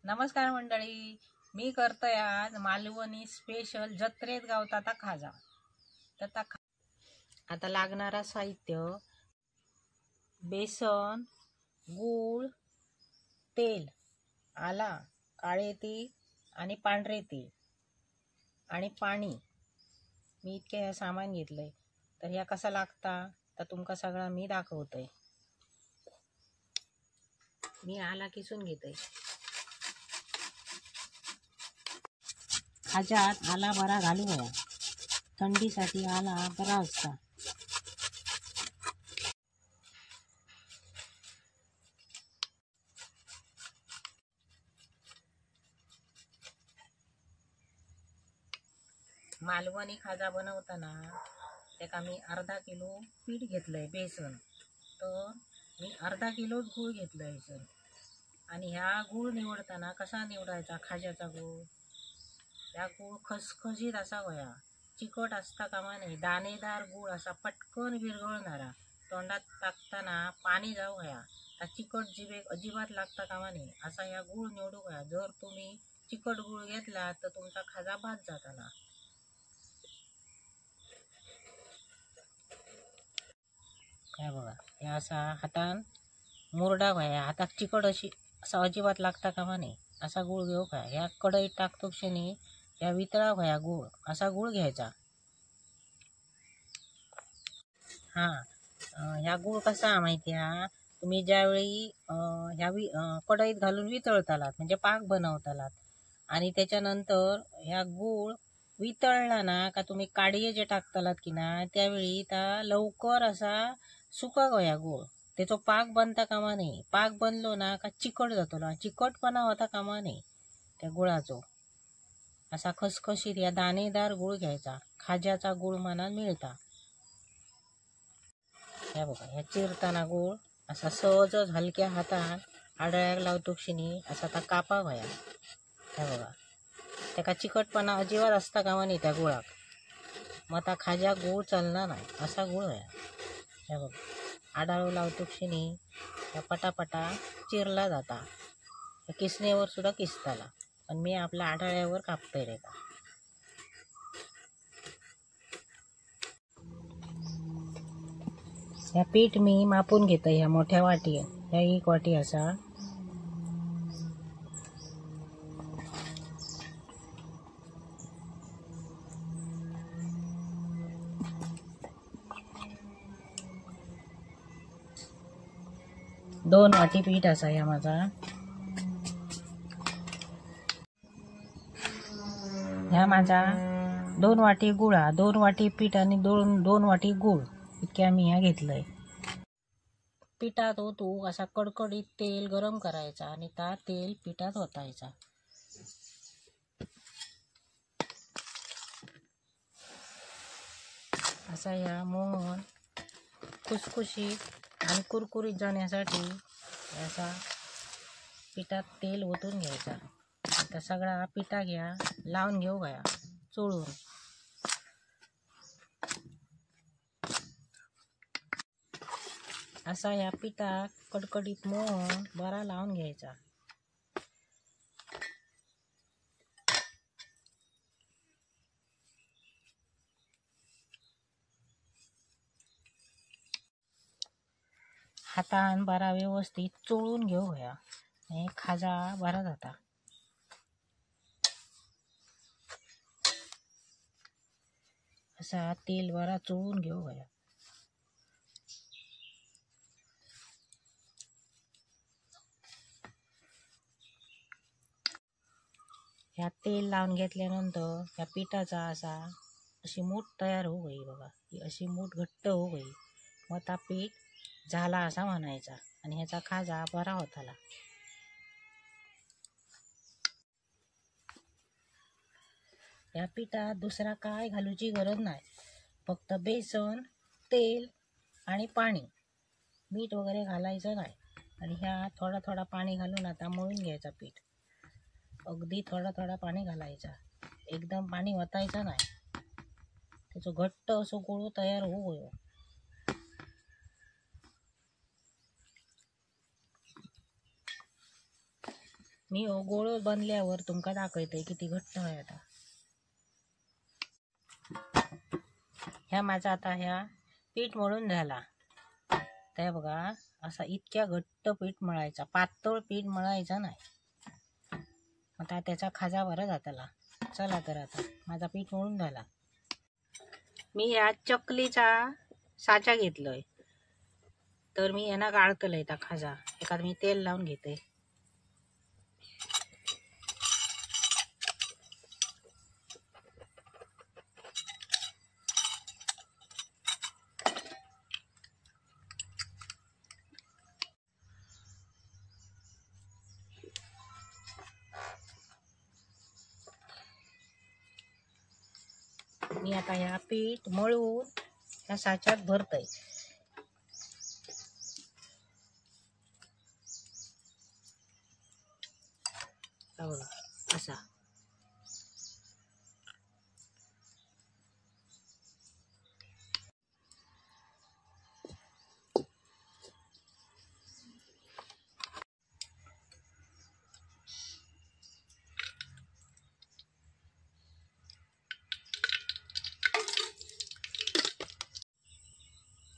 नमस्कार मंडळी, मी करतोय आज मालवणी स्पेशल जत्रेत गावता ता खाजा। तर आता लागणारा साहित्य बेसन, गूळ, तेल, आला, काळे तीळ आणि पांढरे तीळ आणि पाणी। मी इतके हे सामान घेतलंय। तर ह्या कसा लागता तर तुमका सगळा मी दाखवतोय। मी आला किसून घेतोय। खाज्यात आला बरा घालू हवा, थंडीसाठी आला बरा असता। मालवणी खाजा बनवताना त्याका मी अर्धा किलो पीठ घेतलंय बेसन, तर मी अर्धा किलोच गूळ घेतलंय सर। आणि ह्या गूळ निवडताना कसा निवडायचा खाज्याचा गूळ, ह्या गूळ खसखशीत असा वया, चिकट असता कामा नये, दाणेदार गूळ असा पटकन विरघळणारा, तोंडात टाकताना पाणी जाऊ हया, त्या चिकट जिभेक अजिबात लागता कामा नये असा ह्या गूळ निवडू हया। जर तुम्ही चिकट गूळ घेतला तर तुमचा खाजा बाद जाताना। ह्या बघा, ह्या असा हातान मुरडा व्हाया, हाताक चिकट अशी असा अजिबात लागता कामा नये असा गूळ घेऊ का। ह्या कढईत टाकतो क्षणी ह्या वितळा व्हाया गूळ, असा गूळ घ्यायचा। हां, ह्या गूळ कसा माहिती आहे, तुम्ही ज्यावेळी ह्या कढईत घालून वितळतालात म्हणजे पाक बनवतालात आणि त्याच्यानंतर ह्या गूळ वितळला ना का तुम्ही काडये जे टाकतालात की ना त्यावेळी त्या लवकर असा सुका गया गूळ, त्याचो पाक बनता कामा नये। पाक बनलो ना का चिकट जातलो, चिकटपणा होता कामा नये त्या गुळाचो। असा खसखशीत या दाणेदार गूळ घ्यायचा, खाज्याचा गूळ मनात मिळता। ह्या बघा, ह्या चिरताना गूळ असा सहजच हलक्या हातान आडळ्याक लावतो क्षणी असा ता कापा व्हाया। ह्या बघा, त्याका चिकटपणा अजिबात असता कामा नये त्या गुळाक, मग त्या खाज्या गूळ चालणार नाही असा गूळ व्हाया। ह्या बघा, आडाळू लावतो क्षणी ह्या पटापटा चिरला जाता, किसणीवर सुद्धा किसताला, पण मी आपल्या आडाळ्यावर कापतोय रे का। ह्या पीठ मी मापून घेतोय ह्या मोठ्या वाटी, ह्या एक वाटी असा। दोन वाटी पीठ असा ह्या माझा। ह्या माझा 2 वाटी गुळा, 2 वाटी पीठ आणि 2 वाटी गूळ इतक्या मी ह्या घेतलंय। पिठात ओतू असा कडकडीत तेल गरम करायचा आणि त्या तेल पिठात ओतायचा। असा ह्या मोहन खुसखुशीत आणि कुरकुरीत जाण्यासाठी असा पिठात तेल ओतून घ्यायचा। आता सगळा पिठा घ्या लावून घेऊ घ्या चोळून। असा ह्या पिठात कडकडीत मोहन बरा लावून घ्यायचा। हातान बरा व्यवस्थित चोळून घेऊ हया, खाजा बरा जाता। असा तेल बरा चोळून घेऊ हया। ह्या तेल लावून घेतल्यानंतर ह्या पिठाचा असा अशी मूठ तयार होऊ गई बघा, ही अशी मूठ घट्ट होऊ गई, मग ता पीठ झाला असा म्हणायचा आणि ह्याचा खाजा बरा होताला। या पिठात दुसरा काय घालूची गरज नाही, फक्त बेसन, तेल आणि पाणी, मीठ वगैरे घालायचं नाही। आणि ह्या थोडा थोडा पाणी घालून आता मळून घ्यायचा पीठ, अगदी थोडा थोडा पाणी घालायचा, एकदम पाणी ओतायचं नाही, त्याचं घट्ट असं गोळू तयार होऊ गयो। मी हो गोळो बनल्यावर तुमका दाखवते किती घट्ट आहे आता। ह्या माझा आता ह्या पीठ मळून झाला। त्या बघा असा इतक्या घट्ट पीठ मळायचा, पातळ पीठ मळायचा नाही। आता त्याचा खाजा बरा जातला। चला तर आता माझा पीठ मळून झाला। मी ह्या चकलीचा साचा घेतलोय, तर मी यांना गाळतलंय त्या खाजा। एखाद मी तेल लावून घेते। मी आता ह्या पीठ मळून ह्या साच्यात भरतय। असा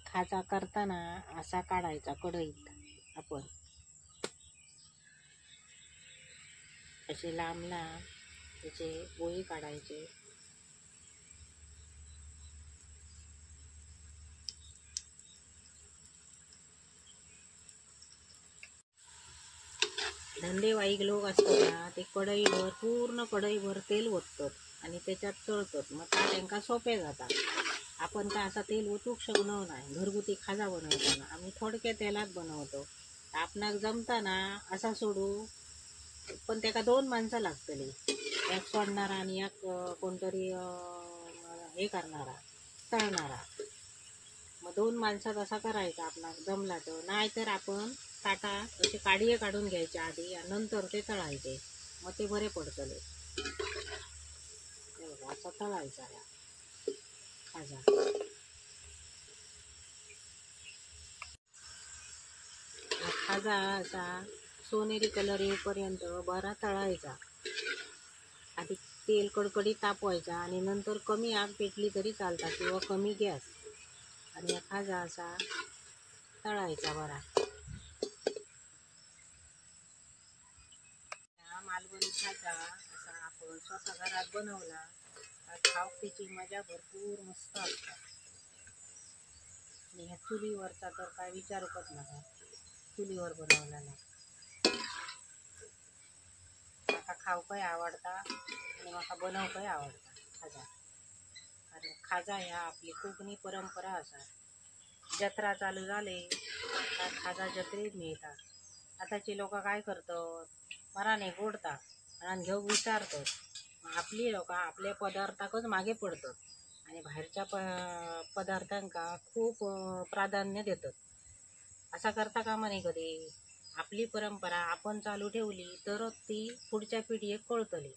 खाजा करताना असा काढायचा कढईत आपण, असे लांब लांब त्याचे गोळे काढायचे। धंदेवाईक लोक असतात ना, ते कढईभर पूर्ण कढईभर तेल ओततात आणि त्याच्यात तळतात, मग त्यांना सोपे जातात। आपण काय असा तेल ओतूक शकणार नाही। घरगुती खाजा बनवताना आम्ही थोडक्या तेलात बनवतो। आपणाक जमताना असा सोडू, पण त्याका दोन माणसं लागतली, एक सोडणारा आणि एक कोणतरी हे करणारा तळणारा। मग दोन माणसात असा करायचा आपणाक जमला तर, नाहीतर आपण ताटा असे काडिये काढून घ्यायचे आधी आणि नंतर ते तळायचे, मग ते बरे पडतले। असा तळायचा खाजा। खाजा असा सोनेरी कलर येईपर्यंत बरा तळायचा। आधी तेल कडकडीत तापवायचा आणि नंतर कमी आग पेटली तरी चालता किंवा कमी गॅस, आणि खाजा असा तळायचा बरा। मालवणी खाजा असा आपण स्वतः घरात बनवला खाऊक त्याची मजा भरपूर मस्त असते। आणि ह्या चुलीवरचा तर काय विचारूच नका, चुलीवर बनवलेला माका खाऊकय आवडता आणि माका बनवूकय आवडता खाजा। कारण खाजा ह्या आपली कोकणी परंपरा आसा। जत्रा चालू झाले काय खाजा जत्रेत मिळता। आताची लोक काय करतात, मराने गोडतात आणि घेऊक विचारतात। आपली लोक आपल्या पदार्थाकच मागे पडतात आणि बाहेरच्या पदार्थांका खूप प्राधान्य देतात। असा करता कामा नये कधी। आपली परंपरा आपण चालू ठेवली तरच ती पुढच्या पिढीक कळतली,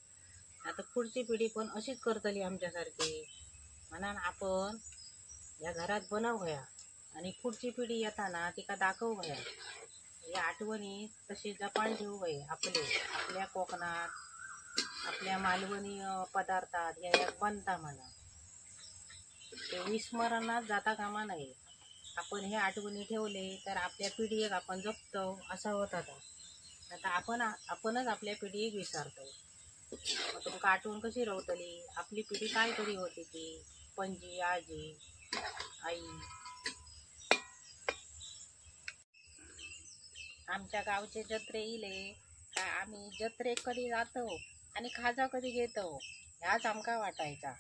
आता पुढची पिढी पण अशीच करतली आमच्यासारखी। म्हणून आपण या घरात बनवूया आणि पुढची पिढी येताना तिका दाखवूया, या आठवणी तशी जपान ठेवूया। आपले आपल्या कोकणात आपल्या मालवणी पदार्थात या बनता म्हणा, ते विस्मरणात जाता कामा नये। आपण हे आठवणी ठेवले तर आपल्या पिढीक आपण जपतो असा होत। आता आता आपण आपणच आपल्या पिढीक विसरतो, मग तुमका आठवण कशी रवतली आपली पिढी काय तरी होती ती, पणजी आजी आई। आमच्या गावचे जत्रे इले काय आम्ही जत्रे कधी जातो आणि खाजा कधी घेतो ह्याच आमका वाटायचा।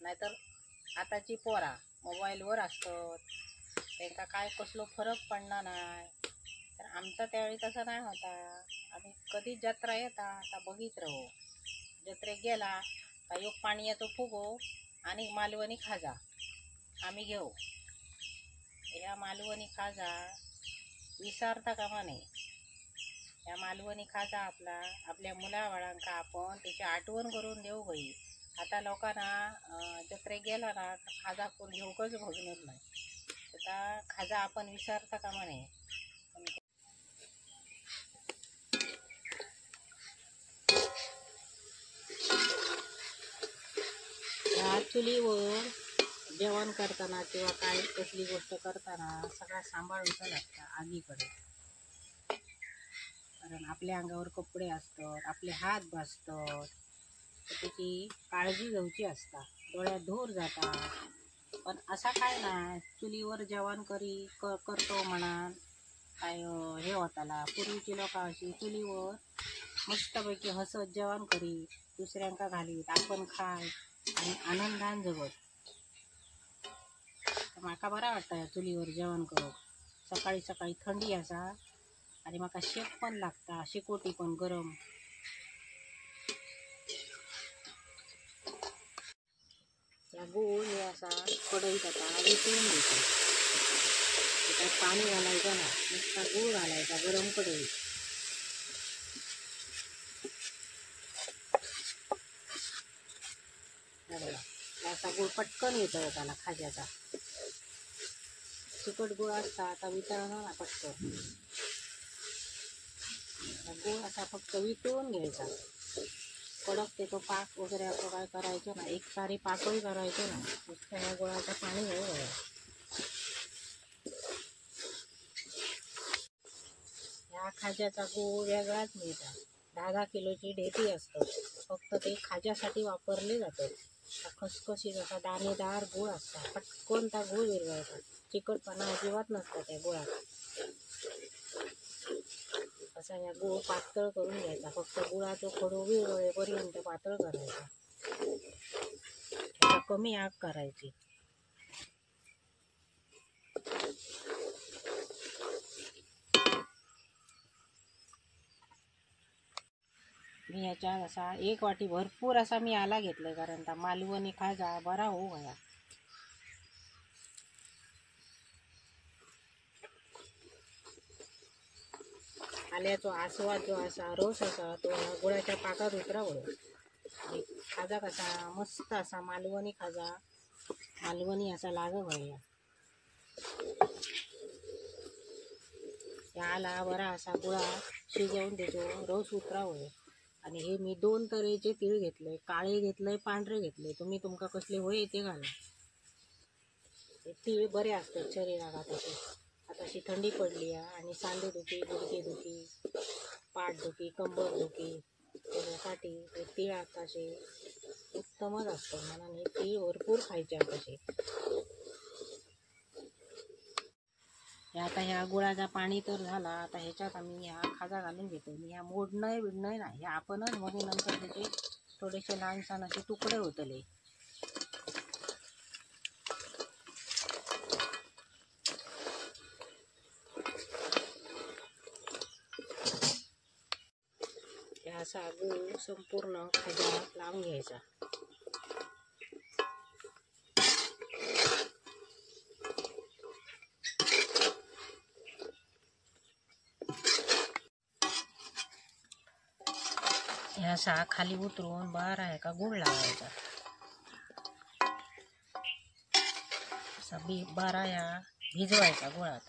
नाहीतर आताची पोरा मोबाईलवर असतात, त्यांका काय कसलो फरक पडणार नाही। तर आमचा त्यावेळी तसा नाही होता, आम्ही कधी जत्रा येता आता बघित राहू। जत्रेक गेला का एक पाणयाचो फुगो आणि मालवणी खाजा आम्ही घेऊ। ह्या मालवणी खाजा विसरता कामा नये। ह्या मालवणी खाजा आपला आपल्या मुलाबाळांका आपण त्याची आठवण करून देऊ गई। आता लोकांना जत्रेक गेला ना खाजा कोण घेऊकच बघणार नाही, आता खाजा आपण विसरता कामा नये। चुलीवर जेवण करताना किंवा काय कसली गोष्ट करताना सगळा सांभाळूचा लागता आगीकडे, कारण आपल्या अंगावर कपडे असतात, आपले हात भाजतात, तर त्याची काळजी घेऊची असता. डोळ्यात धूर जाता. पण असा काय ना चुलीवर जेवण करतो म्हणा काय हे होताला. पूर्वीची लोक अशी चुलीवर मस्तपैकी हसत जेवण करीत, दुसऱ्यांका घालीत, आपण खाय आणि आनंदान जगत. माका बरा वाटतं या चुलीवर जेवण करूक. सकाळी सकाळी थंडी असा आणि माका शेक पण लागता, शेकोटी पण गरम. या गूळ हे असा कढईत आता वितळून घेतो. त्यात पाणी घालायचं ना, नुसता गूळ घालायचा गरम कढईत. बघा असा गूळ पटकन येतो त्याला खाज्याचा. चिकट गूळ असता आता वितळणार ना पटकन. गूळ असा फक्त वितळून घ्यायचा. कडक त्याचं पाक वगैरे असं काय करायचं ना, एक सारी पाकही करायचं ना, नुसतं ह्या गुळाचं पाणी होऊ. ह्या खाज्याचा गूळ वेगळाच मिळता. 10-10 किलोची ढेपी असतात, फक्त ते खाज्यासाठी वापरले जातात. खसखशीत असा दाणेदार गूळ असता, पटकन त्या गूळ विरघळता, चिकटपणा अजिबात नसता त्या गुळात. असा ह्या गूळ पातळ करून घ्यायचा, फक्त गुळाचो खडो विरघळेपर्यंत पातळ करायचा. त्याला कमी आग करायची. मी ह्याच्यात असा 1 वाटी भरपूर असा मी आला घेतलाय, कारण त्या मालवणी खाजा बरा होऊ गया. आल्याचो आस्वाद जो असा रस असा तो ह्या गुळाच्या पाकात उतरावं. आणि खाजा कसा मस्त असा मालवणी खाजा, मालवणी असा लागत व्हायला. ह्या आला बरा असा गुळा शिजवून त्याचो रस उतरावं. आणि हे मी 2 तऱ्हेचे तीळ घेतले, काळे घेतले, पांढरे घेतले. तुम्ही तुमका कसले होय ते घाला. हे तीळ बरे असतात शरीराला. तसे आता अशी थंडी पडली आहे आणि सांधेदुखी, गुडघेदुखी, पाठदुखी, कंबरदुखी त्याच्यासाठी हे तीळ आताशे उत्तमच असतात. म्हणून हे तीळ भरपूर खायचे आताशे. आता ह्या गुळाचा पाणी तर झाला, आता ह्याच्यात आम्ही ह्या खाजा घालून घेतो. मी ह्या मोडणं बिडणं नाही, हे आपणच मध्ये नंतर त्याचे थोडेसे लहानसहान असे तुकडे होतले. असा गूळ संपूर्ण खाजा लावून घ्यायचा. ह्या असा खाली उतरून बारा आहे का गुळ लावायचा. असा बारा ह्या भिजवायचा गुळात.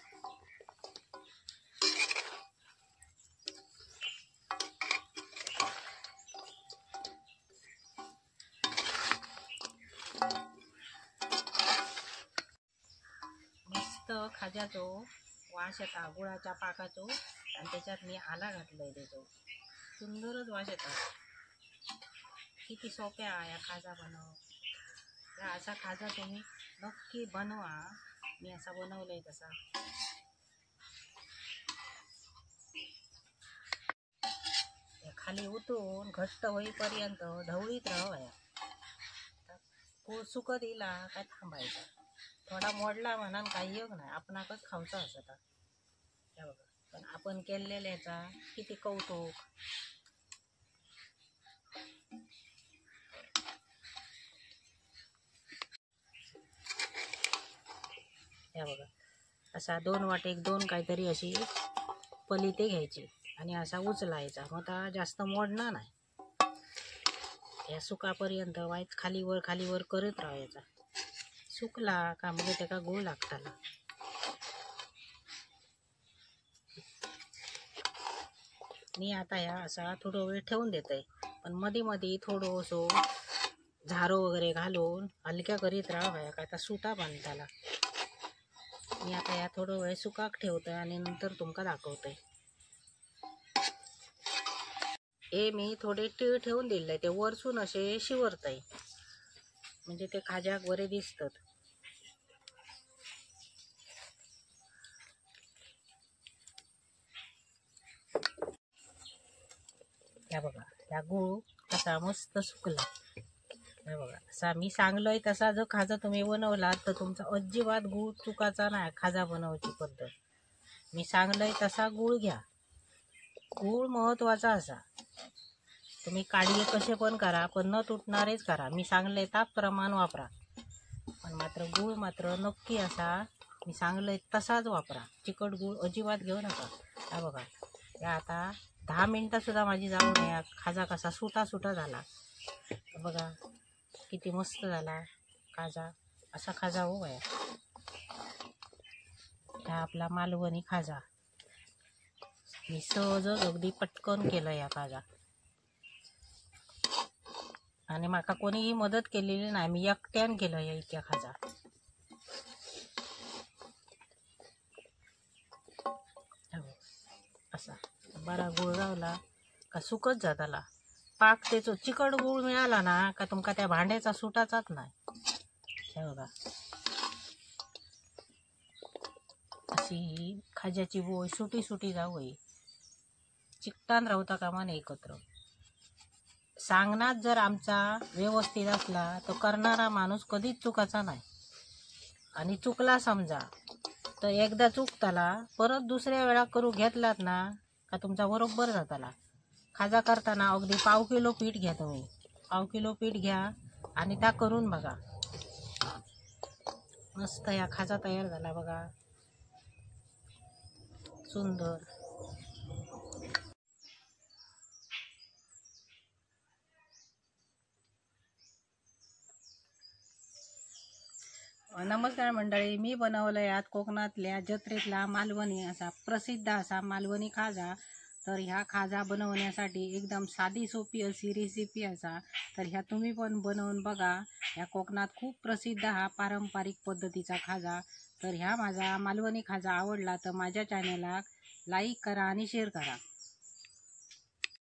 मस्त खाज्याचो वास येता गुळाच्या पाकाचो, आणि त्याच्यात मी आला घातलंय त्याचो सुंदरच वास येता. किती सोप्या या खाजा बनव. या असा खाजा तुम्ही नक्की बनवा. मी असा बनवलंय तसा. खाली उतरून घट्ट होईपर्यंत ढवळीत राहावया. सुकत येईल काय थांबायचं, थोडा मोडला म्हणून काही योग नाही, आपणाकच खावचा असता. हे बघा, पण आपण केलेल्याचा किती कौतुक. हे बघा, असा 2 वाटे 2 काहीतरी अशी पलिते घ्यायची आणि असा उचलायचा, मग आता जास्त मोडणार नाही. या सुकापर्यंत वाईट खाली वर करत राहायचा. सुकला का मग त्याका गुळ लागताला. मी आता ह्या असा थोडो वेळ ठेवून देते, पण मध्ये मध्ये थोडंसो झारो वगैरे घालून हलक्या करीत राहा, काय आता सुटा बांधताला। मी आता या थोडं वेळ सुकाक ठेवतोय आणि नंतर तुमका दाखवतोय। हे मी थोडे तीळ ठेवून दिले, ते वरसून असे शिवरतय, म्हणजे ते खाज्याक बरे दिसतात। ह्या बघा ह्या गूळ कसा मस्त सुकला। हे बघा असा मी सांगलोय तसा जो खाजा तुम्ही बनवला तर तुमचा अजिबात गूळ चुकाचा नाही। खाजा बनवायची पद्धत मी सांगलोय तसा गूळ घ्या, गूळ महत्वाचा असा। तुम्ही काडये कसे पण करा पण न तुटणारेच करा, मी सांगले त्या प्रमाण वापरा, पण मात्र गूळ मात्र नक्की असा मी सांगले तसाच वापरा, चिकट गूळ अजिबात घेऊ नका। हा बघा या आता 10 मिनटं सुद्धा माझी जाऊ नये, खाजा कसा सुटा सुटा झाला बघा, किती मस्त झाला खाजा। असा खाजा हो गया हा आपला मालवणी खाजा। मी सहजच अगदी पटकन केलं या खाजा आणि माका कोणीही मदत केलेली नाही, मी एकट्यान केलं या इतक्या खाजा। असा बरा गुळ गावला का सुकत जाताला पाक, त्याचो चिकट गुळ मिळाला ना का तुमका त्या भांड्याचा सुटाचाच नाही। हे बघा अशी ही खाज्याची बोय सुटी सुटी जावई, चिकटान राहता कामा नये एकत्र। सांगण्यात जर आमचा व्यवस्थित असला तर करणारा माणूस कधीच चुकाचा नाही, आणि चुकला समजा तर एकदा चुकताला परत दुसऱ्या वेळा करू घेतलात ना का तुमचा बरोबर जाताला। खाजा करताना अगदी 1/4 किलो पीठ घ्या, तुम्ही 1/4 किलो पीठ घ्या आणि त्या करून बघा, मस्त या खाजा तयार झाला बघा सुंदर। नमस्कार मंडळी, मी बनवलं यात कोकणातल्या जत्रेतला मालवणी असा प्रसिद्ध असा मालवणी खाजा। तर ह्या खाजा बनवण्यासाठी एकदम साधी सोपी अशी रेसिपी असा, तर ह्या तुम्ही पण बनवून बघा। ह्या कोकणात खूप प्रसिद्ध हा पारंपरिक पद्धतीचा खाजा। तर ह्या माझा मालवणी खाजा आवडला तर माझ्या चॅनलला लाईक करा आणि शेअर करा।